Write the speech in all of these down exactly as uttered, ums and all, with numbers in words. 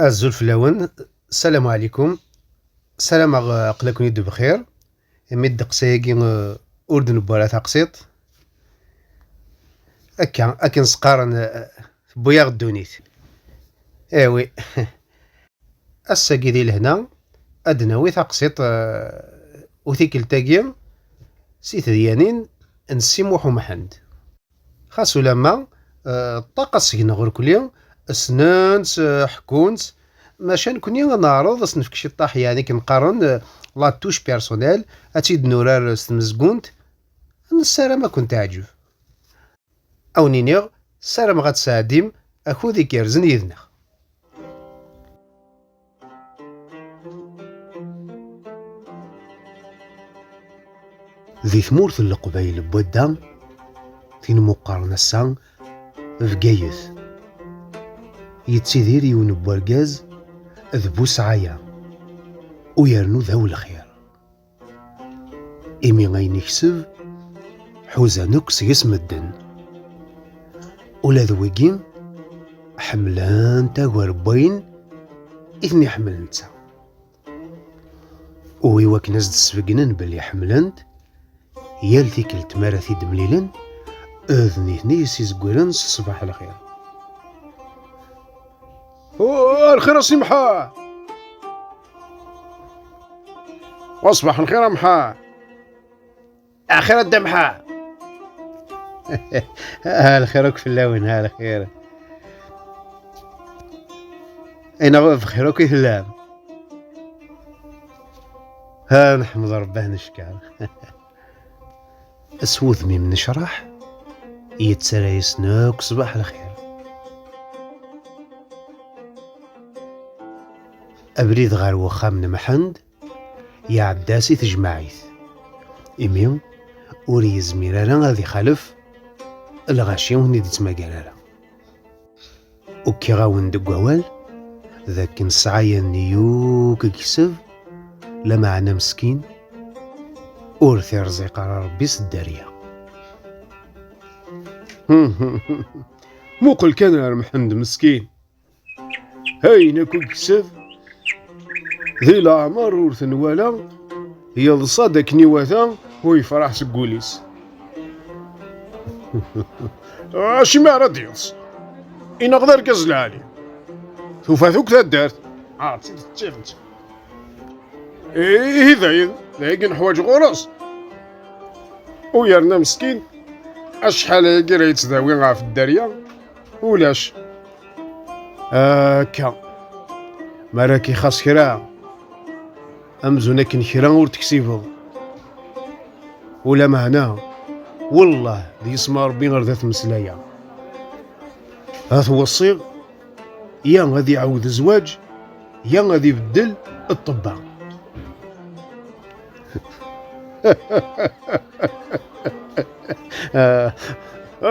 Azul fell-awen, ssalamu ɛlikum. Ssarameɣ, eh, aql-aken-id bxir, imi ddeqs-agi, eh, ur d-newwi ara taqsiṭ. Akka, akken s-qqaren, eh, tewwi-yaɣ ddunit. Awi. Ass-agi di lehna, ad d-nawi taqsiṭ, eh, u tikkelt-agi si tedyanin n Si Muḥ Umḥend. Xas ulamma, eh, ṭṭaq seg-neɣ urkli, ssnen-tt, eh, ḥekkun-tt, maca nekni ad neɛreḍ ad s-nefk ciṭṭaḥ, yeɛni akken qqaren, eh, la touche personnelle, ad tt-id-nurar s tmezgunt, nessaram ad ken-teɛǧeb. Ad wen-iniɣ, ssarameɣ ad tesɛeddim akud igerrzen yid-neɣ. Di tmurt n Leqbayel n wadda, tin meqqaren ass-a Bgayet, yettidir yiwen n wergaz d bu sɛaya, u yernu d awelxir. Imi ayen ikseb, ḥuzan akk seg-s medden. Ula d wigi, ḥemmlen-t agar n wayen i ten-iḥemmel netta. U i wakken ad s-d-sbeggnen belli ḥemmlen-t, yal tikkelt mi ara t-id-mlilen, d nitni i s-izeggren s ṣṣbaḥ lxir. Lxir a Si Mḥa! Wa ṣṣbaḥ lxir a Mḥa! Axir a Dda Mḥa! Ha lxir akk fell-awen, ha lxir. Ayna bxir akk i tellam. Ha nḥemd Rebbi, ha neckeṛ. S wudem-im necraḥ, yettarra-yasen akk ṣṣbaḥ lxir. Abrid ɣer wexxam n Mḥend iɛedda si tejmaɛit, imi ur yezmir ara ad ixalef lɣaci ur ten-id-ittmagar ara. Ukiɣ-awen deg wawal d akken ssɛaya-nni yakk i yekseb, lameɛna meskin ur t-irẓiq ara Rebbi s dderya. Muqel kan ar Mḥend meskin. Ayen akk i yekseb, di leɛmer ur t-nwala, yeḍsa-d akken iwata u yefreḥ seg wul-is. Acimi ara d-yeḍs? Ineɣ d argaz lɛali. Tufa-t akk taddart. Ɛerḍ-tt-id d tidet. Ihi dayen, d ayagi neḥwaǧ ɣur-s. U yerna meskin, acḥal ayagi ara yettdawi ɣef dderya, ulac. Akka. Mi ara k-ixaṣ kra, amzun akken kra ur teksibeḍ. Ulameɛna, wellah, d yisem n Ṛebbi ar d at-meslayeɣ. Ad t-weṣṣiɣ, ya ad iɛawed zzwaǧ, ya ad ibeddel ṭṭebba. Ah,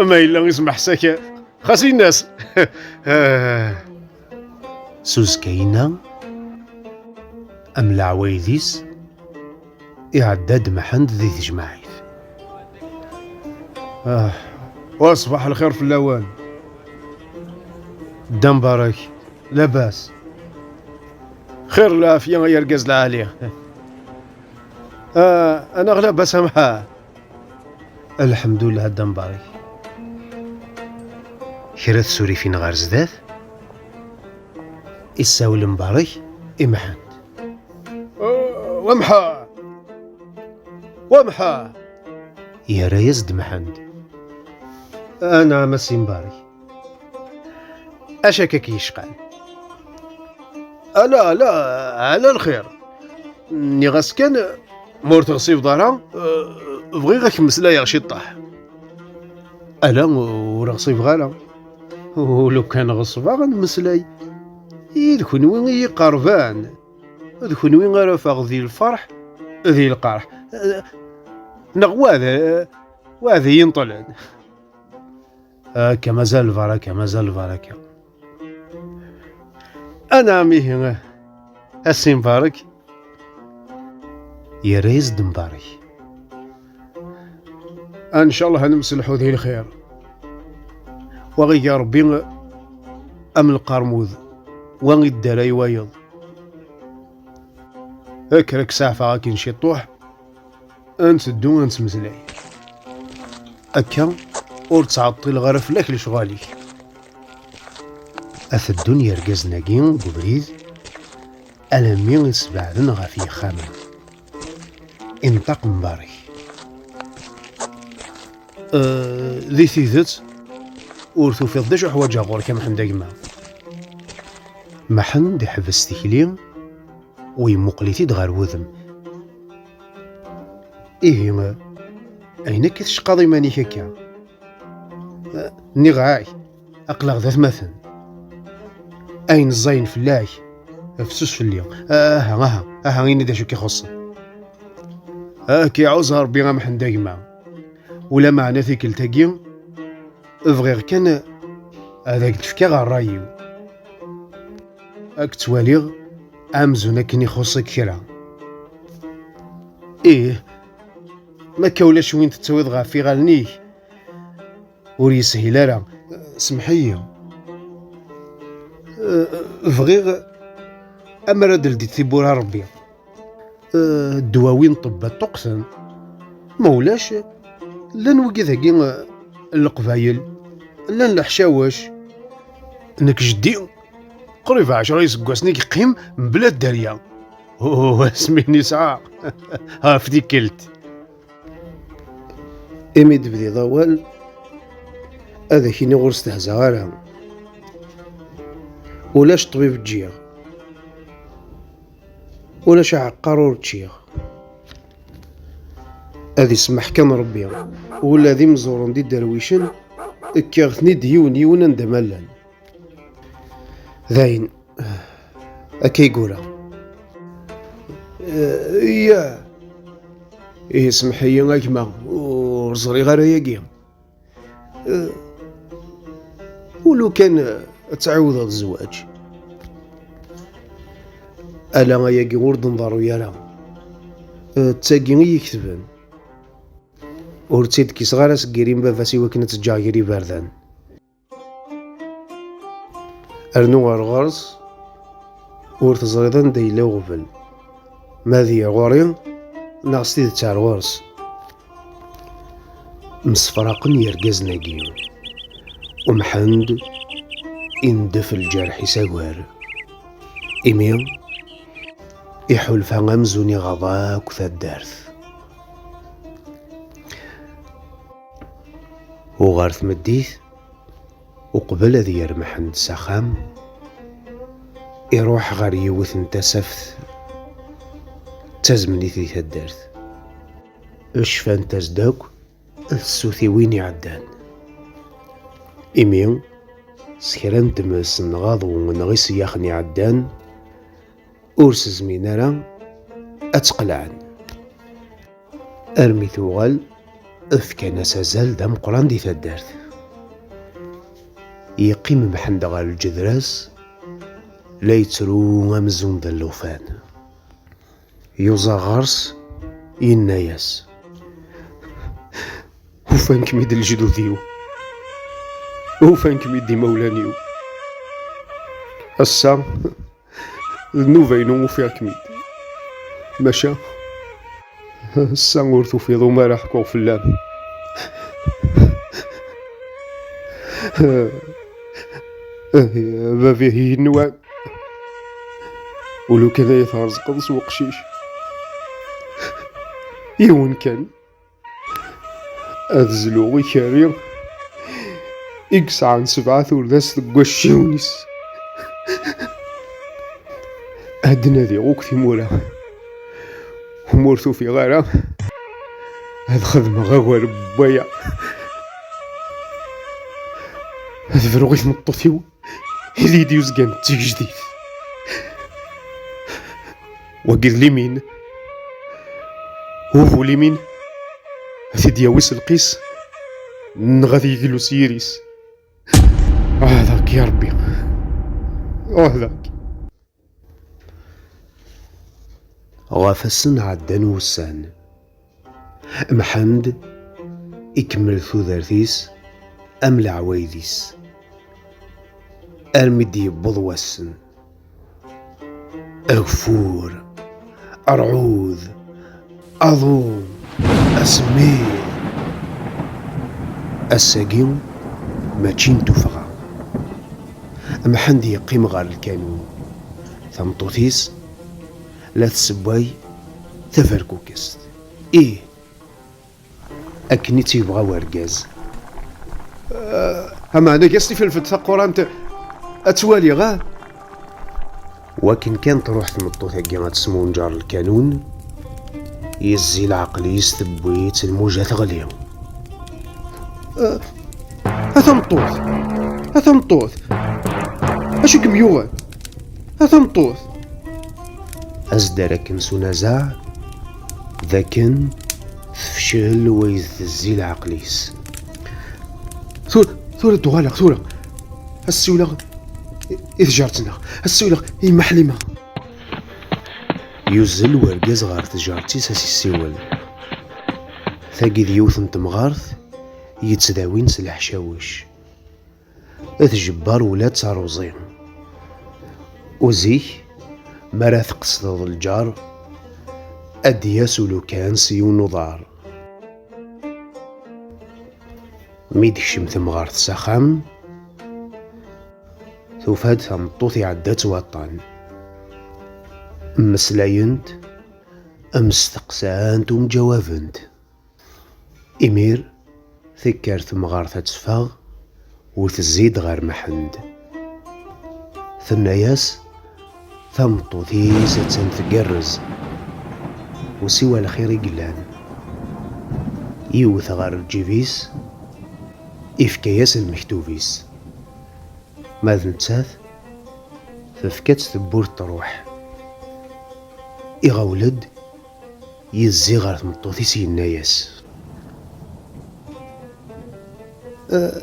ma yella ismeḥs-ak, xas in-as. Ah. S uzekka-inna, am leɛwayed-is, iɛedda-d Mḥend di tejmaɛit. Ah, wa ṣṣbaḥ lxir fell-awen. Dda Mbarek, labas? Xir lɛafya ay argaz lɛali. Ah, anaɣ labas a Mḥa? Lḥemdullah a Dda Mbarek. Kra tsurifin ɣer zdat, issawel Mbarek i Mḥend. Wa Mḥa! Wa Mḥa! Yerra-yas-d Mḥend. Anɛam a Si Mbarek. Acu akka k-yecqan? Ala, ala, ala lxir. Nniɣ-as kan, ma ur teɣṣibeḍ ara, eh, bɣiɣ ad k-mmeslayeɣ ciṭṭaḥ. Ala, ur ɣṣibeɣ ara. U lukan ɣeṣbeɣ ad nmeslay, i d kenwi i yi-iqerban, d kenwi ara afeɣ di lferḥ, di lqerḥ, neɣ wa d, wa d iyi-ineṭlen. Akka mazal lbaraka, mazal lbaraka. Anɛam ihi, a Si Mbarek. Yerra-yas-d Mbarek. Ncallah ad nemselḥu di lxir. Wa iga Rebbi am lqermud, wa iddaray wayeḍ. Kker ad k-saɛfeɣ akken ciṭuḥ, ad nteddu ad nettmeslay. Akka ur ttɛeṭṭileɣ ara fell-ak lecɣal-ik. Ad teddun yergazen-agi deg ubrid alammi i sbeɛden ɣef yexxamen. Inṭaq Mbarek. Eh, di tidet, ur tufiḍ d acu ḥwaǧeɣ ɣur-k a Mḥend a gma. Mḥend iḥbes tikli u yemmuqel-it-id ɣer wudem. Ihi, ayen akka tecqaḍ iman-ik akka? Nniɣ-ak, aql-aɣ d atmaten. Ayen ẓẓayen fell-ak, fessus fell-i. Aha, aha, aha, ini-d acu k-ixuṣṣen. Ad k-iɛuzz Ṛebbi a Mḥend a gma. Ulameɛna tikkelt-agi, bɣiɣ kan ad ak-d-fkeɣ ṛṛay-iw. Ad k-ttwaliɣ amzun akken ixuṣṣ-ik kra. Ih, ma akka ulac win tettawiḍ ɣef iɣallen-ik, ur yeshil ara. Semmeḥ-iyi. Eh, bɣiɣ amar ad d-ldit tiwwura Ṛebbi. Eh, ddwawi n ṭṭebba ṭṭuqten. Ma ulac, llan wigad-agi, eh, n Leqbayel, llan leḥcawac. Nekk jeddi, qrib ɛecra iseggasen i yeqqim mebla dderya. Oh, asmi nesɛa ɣef tikkelt. Imi d-tebdiḍ awal, ad ak-iniɣ ur stehzaɣ ara. Ulac ṭṭbib ǧǧiɣ, ulac aɛeqqar ur ččiɣ. Ad isemmeḥ kan Ṛebbi. Ula d imẓuren d iderwicen, kkiɣ-ten-id yiwen yiwen anda ma llan. Dayen, akka i yura. Eh, iya. Ihi, semmeḥ-iyi a gma, ur ẓriɣ ara ayagi. Eh, ulu kan, eh, ad tɛiwdeḍ zzwaǧ. Ala ayagi ur d-nḍerru ara. Eh, d tagi i yi-ketben. Ur tt-id-kiseɣ ara seg yiri n baba-s i wakken ad tt-ǧǧeɣ gar iberdan. Rnu ar ɣur-s, ur teẓriḍ anda yella uɣbel, ma ad yer ɣur-i neɣ s tidet ar ɣur-s. Msefraqen yergazen-agi. Umḥend indef lǧerḥ-is agar. Imi iḥulfa amzun iɣaḍ akk taddart. U ɣer tmeddit, uqbel ad yerr Mḥend s axxam, iruḥ ɣer yiwet n tasaft d tazemnit di taddart. Cfant-as-d akk tsudiwin iɛeddan. Imi, s kra n tmes neɣ aḍu neɣ iseyyaxen iɛeddan, ur s-zmin ara ad tt-qelɛen. Armi tuɣal, fkan-as azal d ameqqran di taddart. Yeqqim Mḥend ɣer lǧedra-s, la yettru amzun d llufan. Yuẓa ɣer-s, yenna-yas: "Ufan-kem-id lejdud-iw, ufan-kem-id imawlan-iw. Ass-a, d nnuba-inu, ufiɣ-kem-id. Maca, ass-a ur tufiḍ uma ara ḥkuɣ fell-am." "Bab-ih yenwan, ulukan ay terẓqeḍ s weqcic yiwen kan, ad zluɣ ikerri i yesɛan sebɛa turdas deg wacciwen-is. Ad nadiɣ akk timura, ma ur t-ufiɣ ara, ad xedmeɣ agar n waya." Ad bruɣ i tmeṭṭut-iw, i d iyi-d-yuzgan d tigejdit. Wagi d limin. Ubu limin. Ad t-id-yawi s lqis, neɣ ad yeglu s yiri-s. Ɛuhdeɣ-k, ya Ṛebbi. Ɛuhdeɣ-k. Ɣef asen ɛeddan wussan. Mḥend ikemmel tudert-is am leɛwayed-is, armi d-yewweḍ wass-n. Ageffur, rrɛud, aḍu, asemmiḍ. Ass-agi mačči n tuffɣa. Mḥend yeqqim ɣer lkanun. Tameṭṭut-is la tessewway taferkukest. Ih, akken i tt-yebɣa wergaz. Ah, ameɛna gas tifelfelt taqurant ad twaliɣ, ah? Wakken kan truḥ tmeṭṭut-agi ad tesmunǧer lkanun, yezzi leɛqel-is, tewwi-tt lmuja teɣli. Ah, a tameṭṭut! A tameṭṭut! Acu kem-yuɣen? A tameṭṭut! Azder akken s unazaɛ, d akken tefcel wayeḍ tezzi leɛqel-is. Tura, tura ad d-uɣaleɣ, tura. Ad ssiwleɣ i, i tjart-nneɣ. Ad ssiwleɣ i Yemma Ḥlima. Yuzzel wergaz ɣer tjart-is ad s-issiwel. Tagi d yiwet n temɣart yettdawin s leḥcawec. Tjebber ula d taruẓi. Uzik, mi ara tqesdeḍ lǧar, ad d-yas ulukan s yiwen uḍar. Mi d-tekcem temɣart s axxam, tufa-d tameṭṭut iɛedda-tt waṭṭan. Mmeslayent, msteqsant, umǧawabent. Imir, tekker temɣart ad teffeɣ, u tezzi-d ɣer Mḥend. Tenna-yas: "Tameṭṭut-is attan tgerrez, u siwa lxir i yellan." Iwet ɣer lǧib-is, ifka-yas lmektub-is. Ma d nettat, tefka-tt tewwurt truḥ. Iɣawel-d, yezzi ɣer tmeṭṭut-is, yenna-yas: "Eh,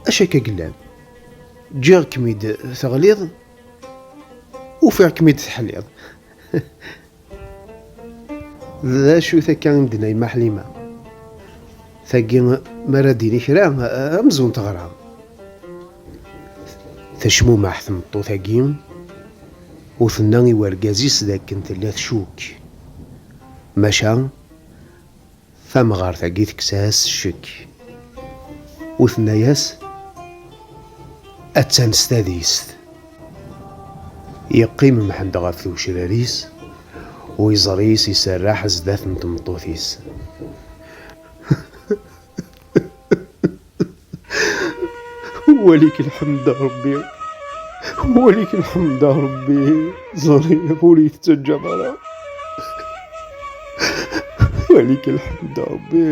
acu akka yellan? Ǧǧiɣ-kem-id teɣliḍ, ufiɣ-kem-id teḥliḍ." "D acu-t akka i m-d-tenna yemma Ḥlima? Tagi, mi ara d-tini kra, amzun teɣra." Tecmumeḥ tmeṭṭut-agi, u tenna i wergaz-is dakken tella tcukk. Maca tamɣart-agi tekkes-as ccekk, u tenna-yas: "Attan s tadist." Yeqqim Mḥend ɣef tgecrar-is, u iẓri-s iserreḥ zdat n tmeṭṭut-is. Walik lḥemd a Ṛebbi. Walik lḥemd a Ṛebbi. Ẓriɣ ur yi-tettaǧǧaḍ ara. Walik lḥemd a Ṛebbi.